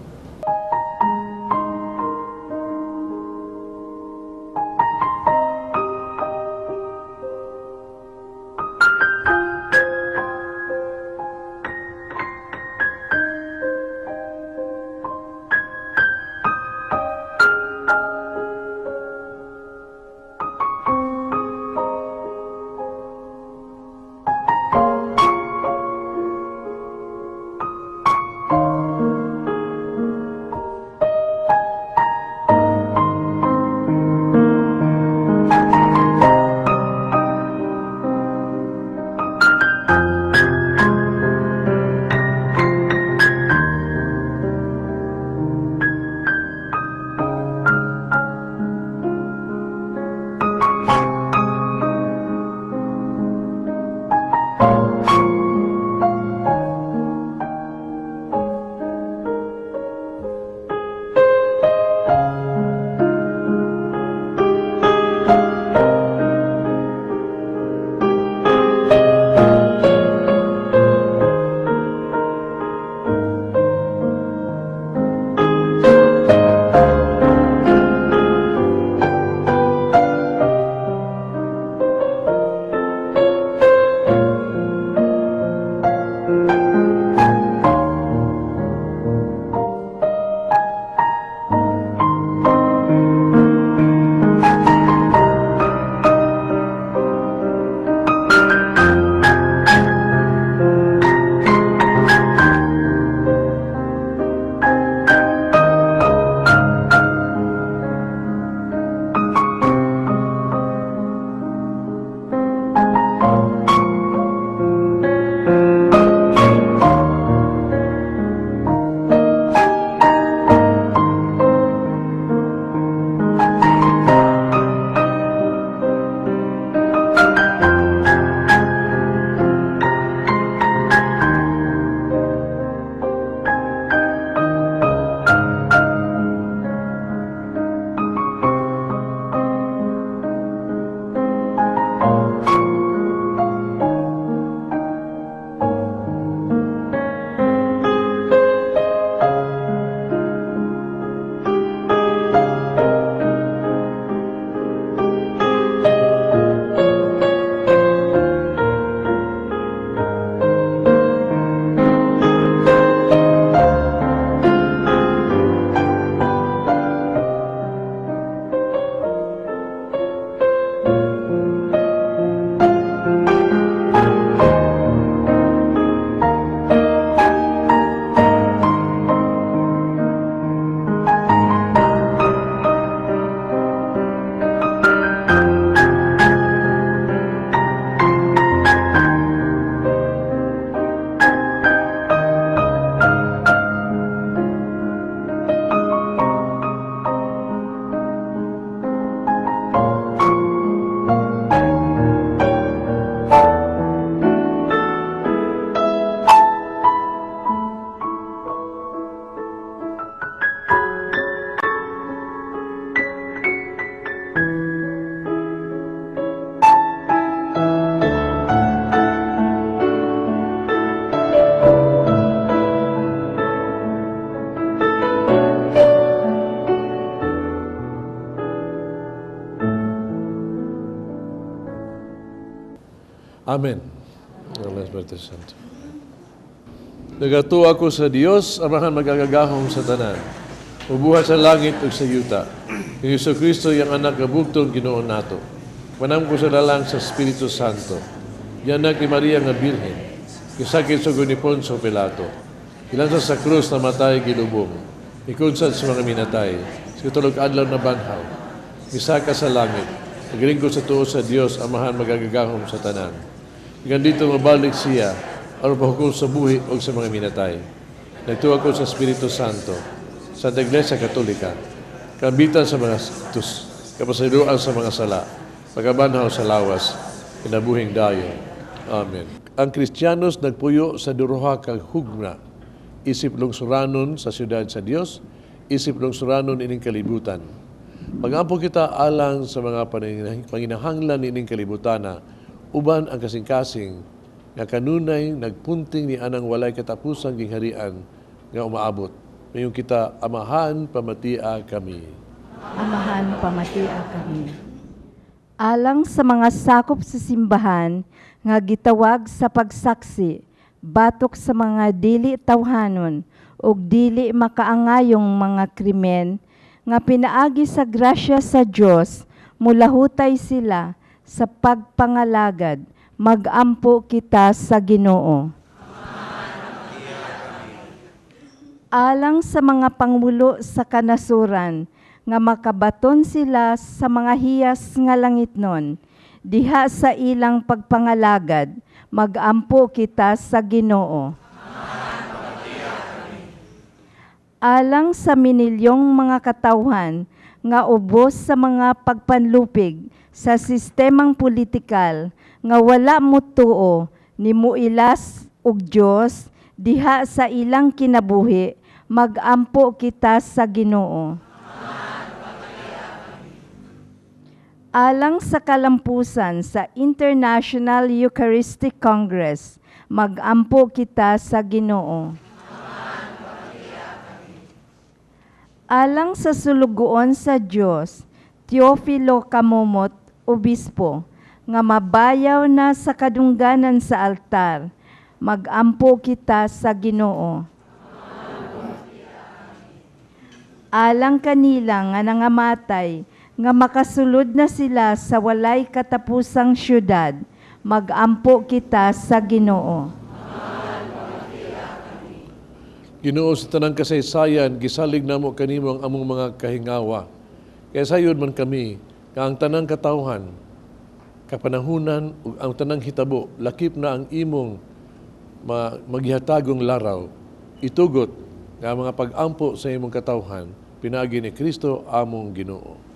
Amen. Allah Espiritu Santo. Nagatuo ako sa Dios, Amahan magagagahom sa tanan. Ubuhat sa langit ug sa yuta. Ni Hesus Kristo iyang anak nga bugtong Ginoo nato. Manam ko sa lalang sa Espiritu Santo. Gianak ni Maria nga Birhen. Gisakit sa ni Poncio Pilato. Gilansa sa krus namatay gilubong. Ikunsad sa mga minatay. Sa katulog adlaw na banhaw. Misaka sa langit. Naglingkod sa tuo sa Dios, Amahan magagagahom sa tanan. Hanggang dito mabalik siya, aron pahukom sa buhi o sa mga minatay. Nagtuo ko sa Espiritu Santo, sa Iglesia Katolika, kambitan sa mga tus, kapasayloan sa mga sala, pagkabanhaw sa lawas, kinabuhing dayon. Amen. Ang Kristiyanos nagpuyo sa duruha kag hugna, isip lungsuranon sa siyudad sa Dios, isip lungsuranon ining kalibutan. Pagampo kita alang sa mga panginahanglan ining kalibutana, uban ang kasing-kasing nga kanunay nagpunting ni anang walay katapusang gingharian nga umaabot. Mayon kita, Amahan, pamatia kami. Amahan, pamatia kami. Alang sa mga sakop sa simbahan nga gitawag sa pagsaksi, batok sa mga dili tawhanon ug dili makaangayong mga krimen nga pinaagi sa grasya sa Dios, mulahutay sila sa pagpangalagad. Magampo kita sa Ginoo. Alang sa mga pangulo sa kanasuran, nga makabaton sila sa mga hiyas nga langitnon, diha sa ilang pagpangalagad, magampo kita sa Ginoo. Alang sa minilyong mga katawhan nga ubos sa mga pagpanlupig sa sistemang politikal nga wala motuo ni muilas og Dios diha sa ilang kinabuhi, magampo kita sa Ginoo. Alang sa kalampusan sa International Eucharistic Congress, magampo kita sa Ginoo. Alang sa sulugoon sa Dios, Teofilo Camomot, Obispo, nga mabayaw na sa kadungganan sa altar, magampo kita sa Ginoo. Alang kanila nga nangamatay, nga makasulod na sila sa walay katapusang syudad, magampo kita sa Ginoo. Ginoo, sa tanang kasaysayan, gisalig namo kanimo ang among mga kahingawa. Kaya sayod man kami, nga ang tanang katawhan, kapanahunan ug ang tanang hitabo, lakip na ang imong maghihatagong laraw, itugot nga ang mga pag-ampo sa imong katawhan, pinaagi ni Kristo among Ginoo.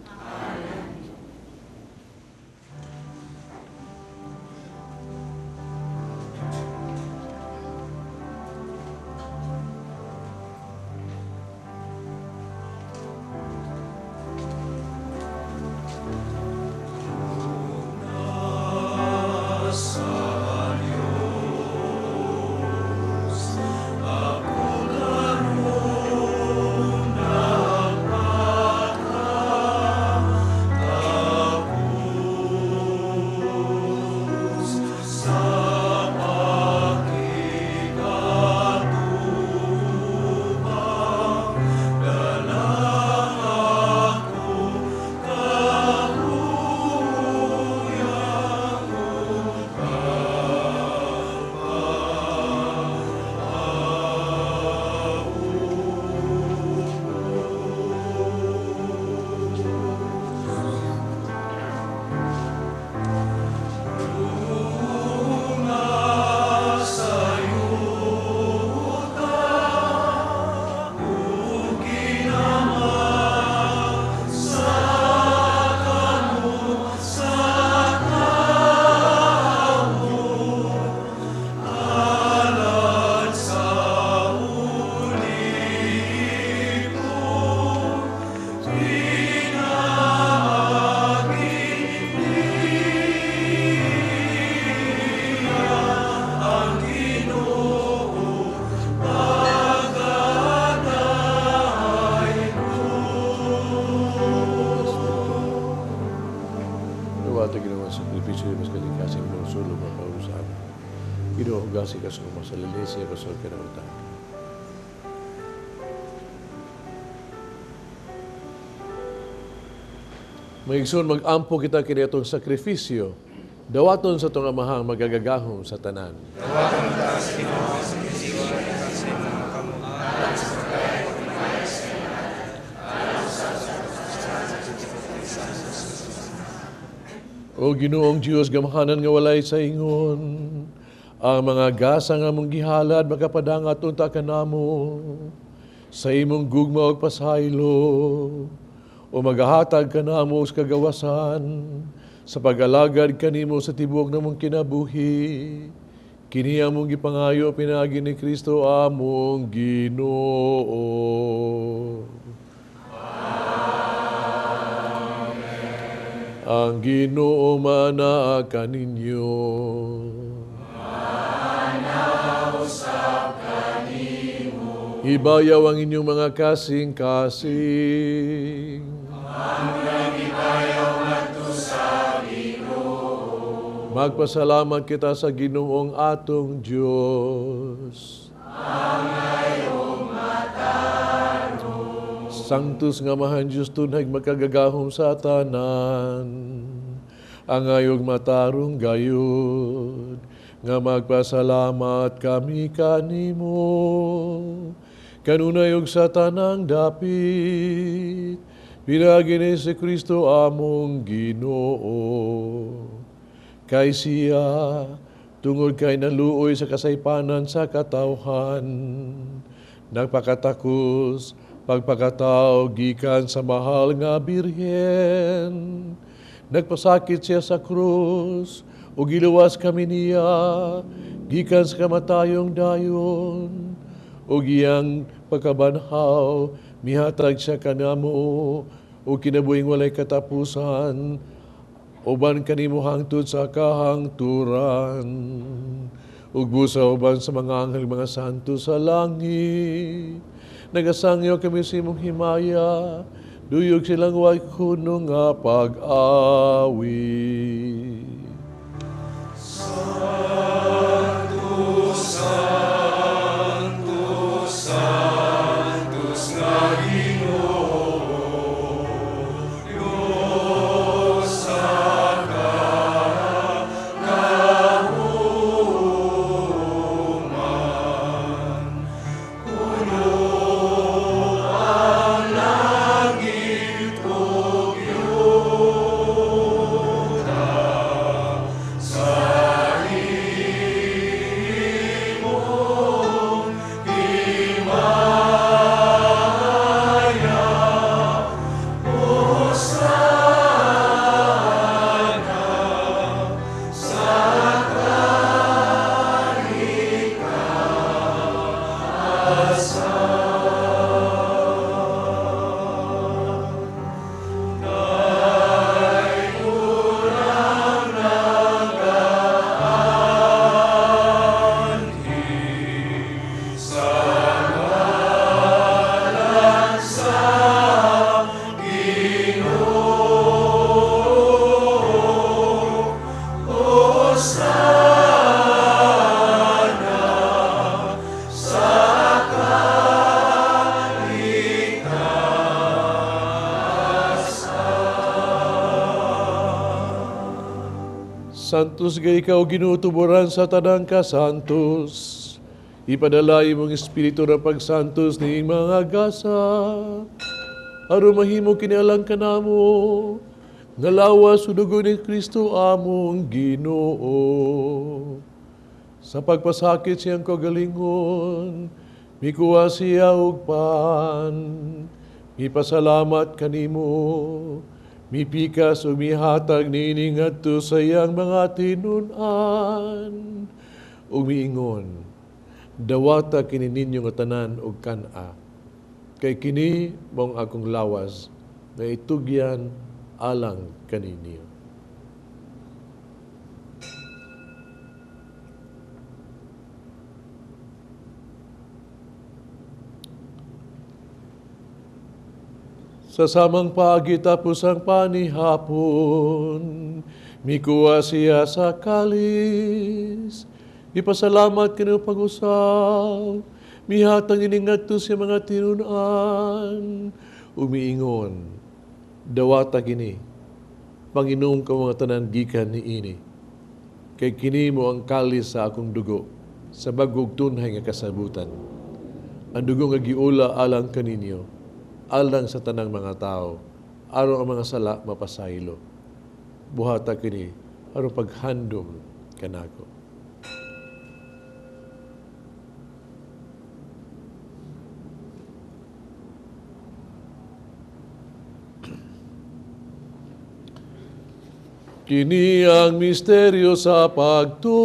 Dawata Ginoo ang sakripisyo mas kasing mo sulong mapausan. Ginoo hugasi ka sa masalalisi ka sa kinautan. Mga mag-ampo kita kini atong sakripisyo. Dawaton sa itong amahang magagagahom sa tanan. Dawaton ta sa Ginoo sa sakripisyo sa imong kamot. O Ginoong Dios, gamhanan nga walay sa ingon. Ang mga gasa nga among gihalad makapadangat unta kanamo sa imong gugma ug pasaylo, o magahatag kanamo sa kagawasan sa pag-alagad kanimo sa tibuok namong kinabuhi. Kini among gipangayo pinaagi ni Kristo among Ginoo. Amen. Ang Ginoo manaa kaninyo. Manausap kanimo. Ibayaw ang inyong mga kasing-kasing. Magpasalamat kita sa Ginoong atong Diyos. Sanctus nga mahan Diyos tunay makagagahom sa tanan. Angayog matarong gayud, nga magpasalamat kami kanimo. Kanunay og sa tanang dapit, pinaagi ni si Kristo among Ginoo. Kay siya, tungod kay naluoy sa kasaypanan sa katawhan, nagpakatakos, pagpakatao gikan sa mahal nga Birhen. Nagpasakit siya sa krus, ug giluwas kami niya, gikan sa kamatayong dayon. Ug iyang pagkabanhaw, mihatag siya kanamo, ug kinabuhing walay katapusan, uban kanimo hangtod sa kahangturan. Ug busa uban sa mga anghel mga santo sa langit. Nagasangyo kami sa imong himaya, duyog silang way kuno nga pag-awi. Sanctus, Sanctus, Sanctus nga Ginoo, Dios sa kagahuman. Puno ang langit ug yuta sa imong himaya. Hosana sa kalikasan. Kay unang nagaanhi sa ngalan sa Ginoo. Hosana sa kalikasan. Santos gay ikaw Ginoo tuboran sa tanang kasantos. Ipadala imong espiritu na pagsantos ni mga gasa. Aron mahimo kini alang kanamo, nga lawas ug dugo ni Kristo among Ginoo. Sa pagpasakit siyang kagalingon, mikuha siya og pan, mipasalamat kanimo, mipikas o mihatag niini ngadto sa iyang mga tinun-an, ug miingon, dawata kini ninyo nga tanan og kan-a, kay kini maong akong lawas nga itugyan alang kaninyo. Sa samang paagi tapos ang panihapon, mikuha siya sa kalis. Ipasalamat kanimo pag-usab, mihatag ini ngadto sa mga tinunan. Umiingon, dawata kini, panginom ka mga tanan gikan niini. Kay kini mo ang kalis sa akong dugo, sa bagong tunhay nga kasabutan. Ang dugo nga giula alang kaninyo, alang sa tanang mga tao, aron ang mga sala mapasaylo. Buhata kini, aron paghandom kanako. Kini ang misteryo sa pagtuo.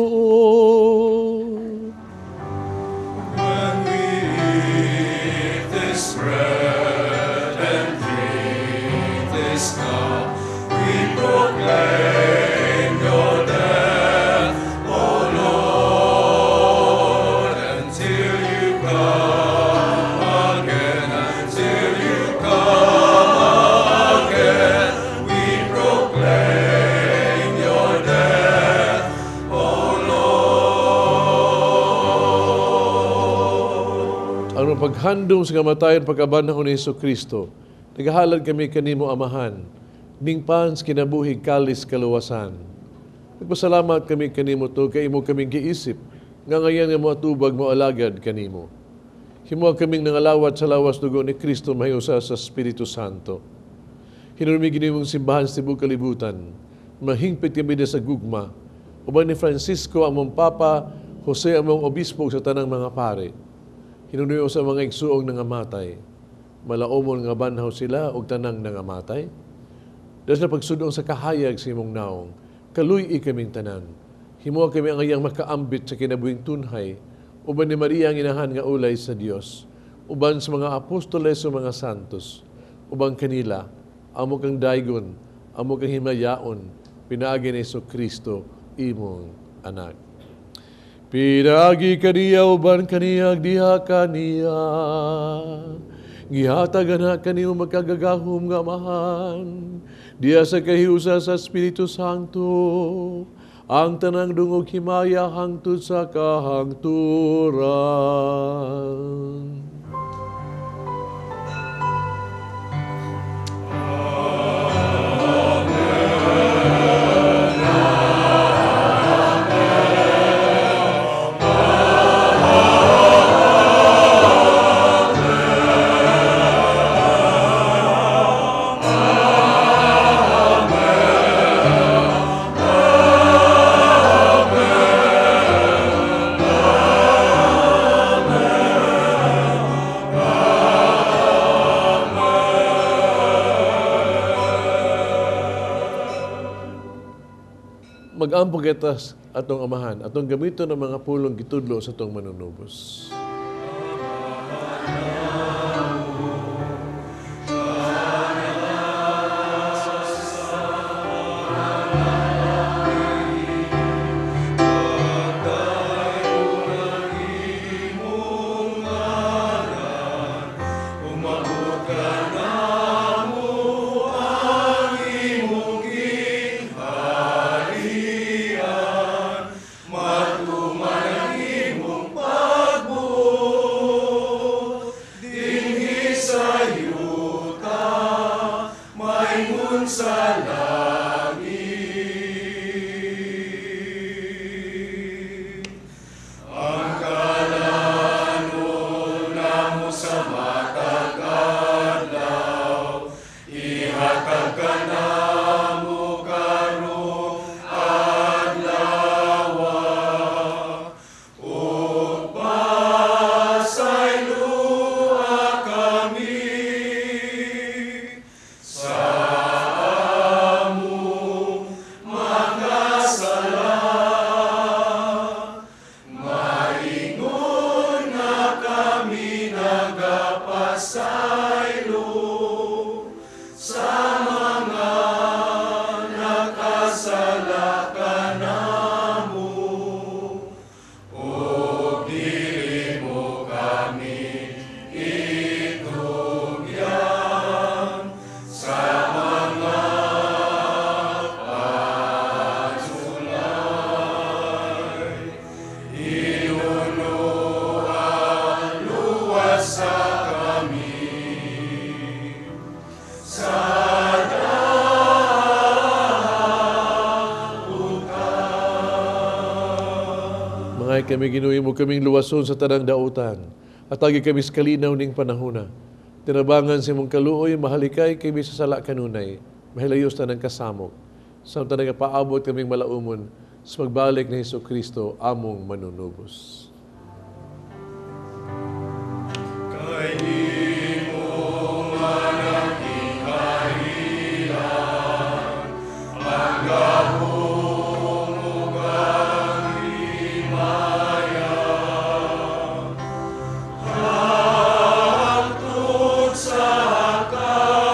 When we eat this bread and drink this cup, we proclaim your death, O Lord, until you come again, until you come again. We proclaim your death, O Lord. Ang paghandom sa kamatayon pagkabanhaw ni Hesus Kristo, nagahalad kami kanimo Amahan, ning pans kinabuhi kalis kaluwasan. Nagpasalamat kami kanimo to, kay imo kaming giisip, nga ngayon nga moatubag mo alagad kanimo. Himo kaming nangalawat sa lawas dugo ni Kristo mahiusa sa Espiritu Santo. Hinurmi gini mong simbahan sa tibuok kalibutan, mahingpit kami sa gugma, uban ni Francisco among Papa, Jose among Obispo sa tanang mga pare. Hinunuyo sa mga igsuong nangamatay, malaumon nga banhaw sila og tanang nangamatay. Dahil sa pagsudong sa kahayag sa imong naong, kaluy-i kaming tanan. Himo kami ang iyang makaambit sa kinabuhing tunhay, uban ni Maria ang inahan nga ulay sa Dios, uban sa mga apostoles o mga santos, uban kanila, amo kang daygon, amo kang himayaon, pinaagi ni Hesus Kristo, imong anak. Pinaagi kaniya uban kaniya diha kaniya, gihatag na kanimo makagagahom nga Amahan, diha sa kahiusa sa Espiritu Santo, ang tanang dungog himaya hangtod sa kahangturan. Mag-ampo kita atong Amahan, atong gamiton ang mga pulong gitudlo sa atong manunubos. Matuman ang imong pagbuot. Pangay kami, Ginoo, mo kaming luwason sa tanang dautan. Atagi kami sa kalinaw ning panahona. Tinabangan sa imong kaluoy, mahalikay kami sa sala kanunay. Mahilayos tanang kasamok. Samtang nagapaabot kaming malaumon sa pagbalik ni Hesus Kristo, among manunubos. Kay imong anak giharian, ang gahom ug ang himaya, hangtod sa kahangturan.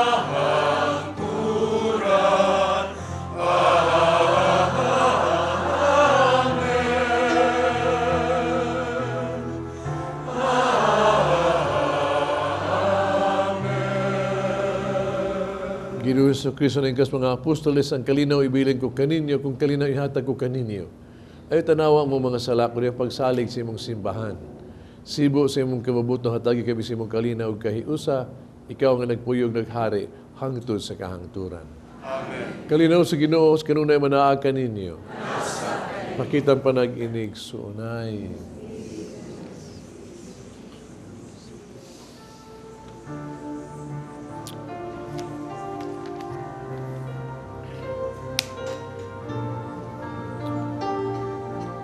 Ginoo Hesus Kristo ning kas mga apostoles, ang kalinaw ibilin ko kaninyo, kung kalinaw ihatag ko kaninyo. Ay tanawa mo mga sala ko ang pagsalig sa imong simbahan. Sibo sa imong kamabuto, hatagi kami sa imong kalinaw ug kahiusa, ikaw nga nagpuyog naghari hangtod sa kahangturan. Amen. Kalinaw sa Ginoo, sa kanunay manaa kaninyo. Pakitang panag-inig suunay.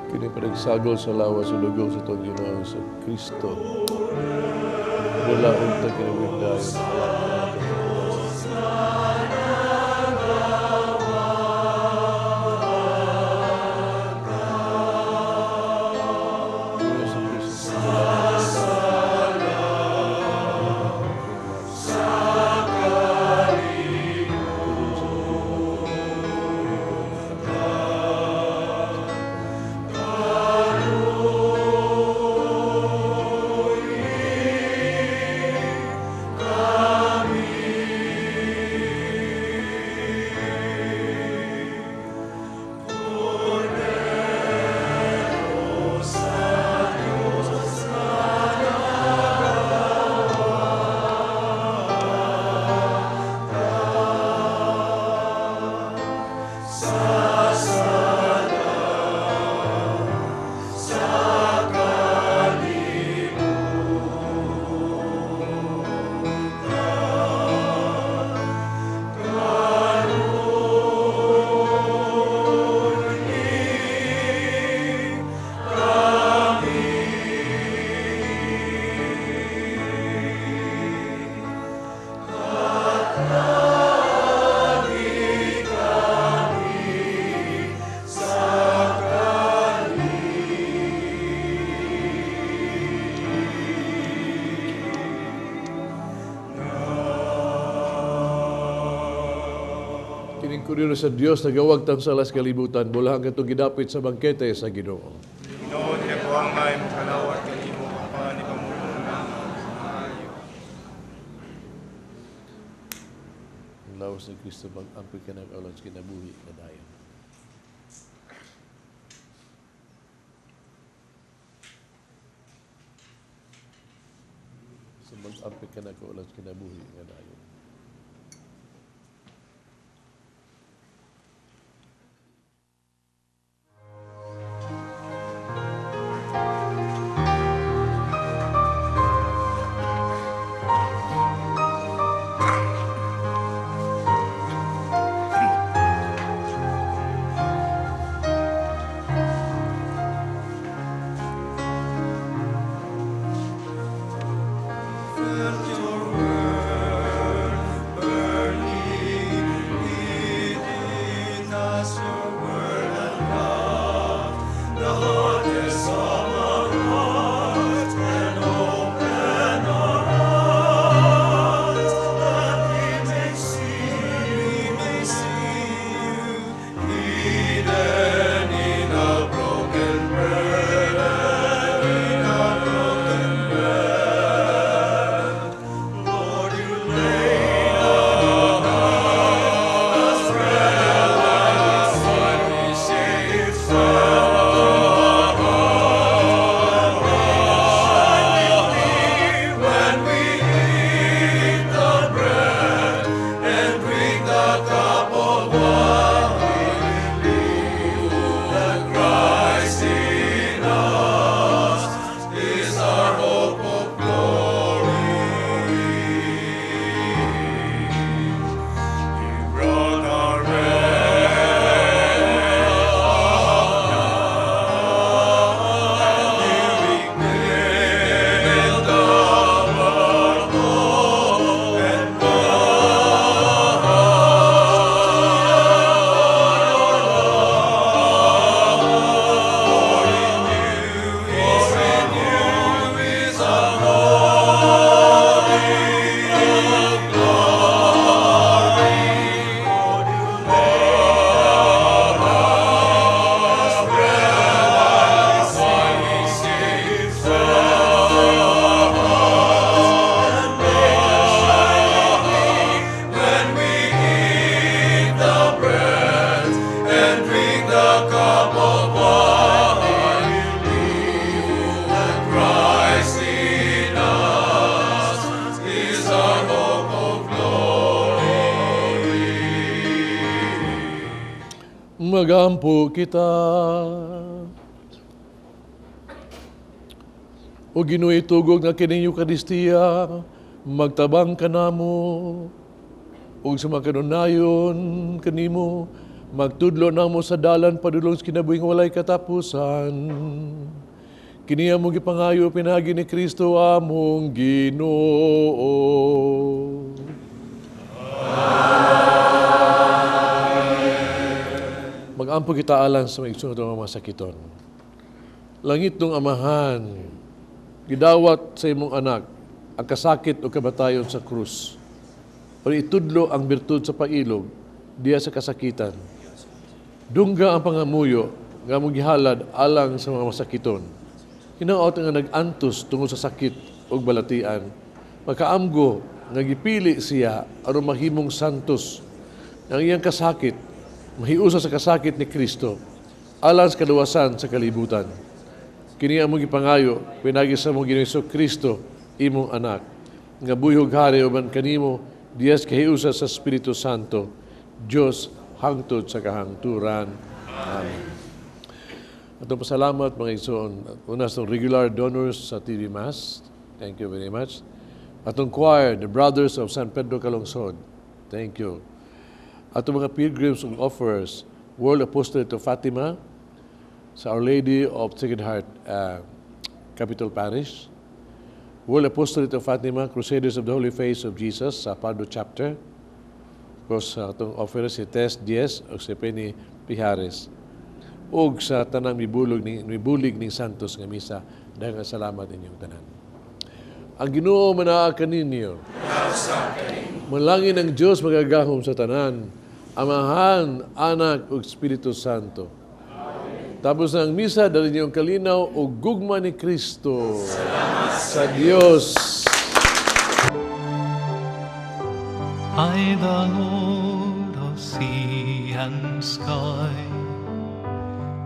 Kini panagsagol sa lawas sa dugo sa itong Ginoo sa Kristo. Wala unta kinabuhi dayon. Kining kordero sa Dios nagawagtang sa alas kalibutan, bulahan katong gidapit sa bangkete sa Ginoo. Ginoo, dili ko angay mokalawat kanimo apan ipamulo namo sa maayo. Ang lawas ni Kristo mag-ampil ka ng alas kinabuhi na dayon. Sa mag-ampil ka ng alas kinabuhi nga dayon. Felt your word. Magampo kita. O Ginoo, itugog na kining Eukaristiya, magtabang kanamo, ug sa makanunayon kanimo, magtudlo namo sa dalan padulong sa kinabuhing walay katapusan. Kini among gipangayo pinaagi ni Kristo among Ginoo. Magampo kita alang sa mga igsoon nga mga sakiton. Langit nung Amahan, gidawat sa imong anak ang kasakit o kabatayon sa krus. O itudlo ang birtud sa pailog diya sa kasakitan. Dungga ang pangamuyo nga among gihalad alang sa mga masakiton. Hinaot nga nag-antos tungod sa sakit ug balatian. Makaamgo nga gipili siya aron mahimong santos. Ang iyang kasakit mahiusa sa kasakit ni Kristo alang sa kaluwasan sa kalibutan. Kini among gipangayo pinaagi sa among Ginoong Kristo, imong anak, nga buhi ug hari uban kanimo diya sa kahiusa sa Espiritu Santo, Dios hangtod sa kahangturan. Amen. Atong pasalamat, mga igsoon, una sa regular donors sa TV Mass. Thank you very much. Atong choir, the Brothers of San Pedro Calungsod. Thank you. Atong mga pilgrims ug offerers, World Apostolate of Fatima, sa Our Lady of Sacred Heart, Capitol Parish, World Apostolate of Fatima, Crusaders of the Holy Face of Jesus sa Pardo Chapter. Of course, sa atong offerers si Tess Diaz o si Penny Pijares. Ug sa tanang mibulig ning Santos nga Misa, daghang salamat inyong tanan. Ang Ginoo manaa kaninyo. Manalangin ang Dios makagagahom sa tanan, Amahan, Anak ug Espiritu Santo. Tapos na ang misa, dali niyo ang kalinaw o gugma ni Kristo. Salamat sa Dios. I, the Lord of sea and sky,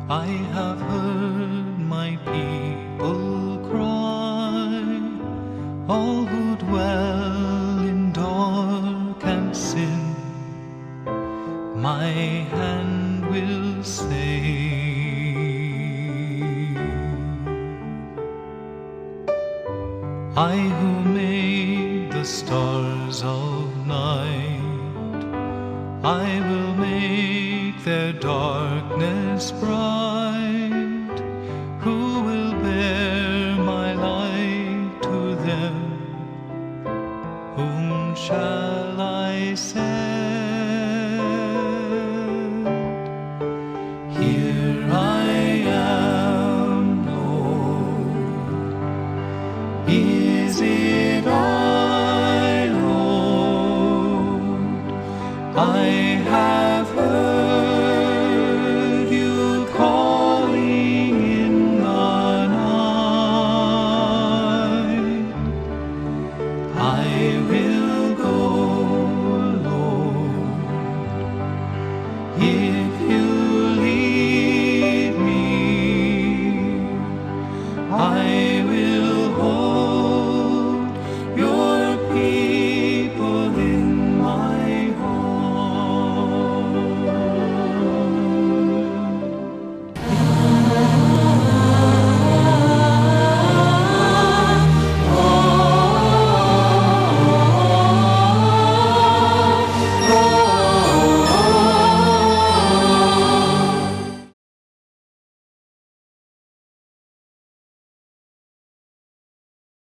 I have heard my people cry, all who dwell in dark and sin, my hand will save. I who made the stars of night, I will make their darkness bright.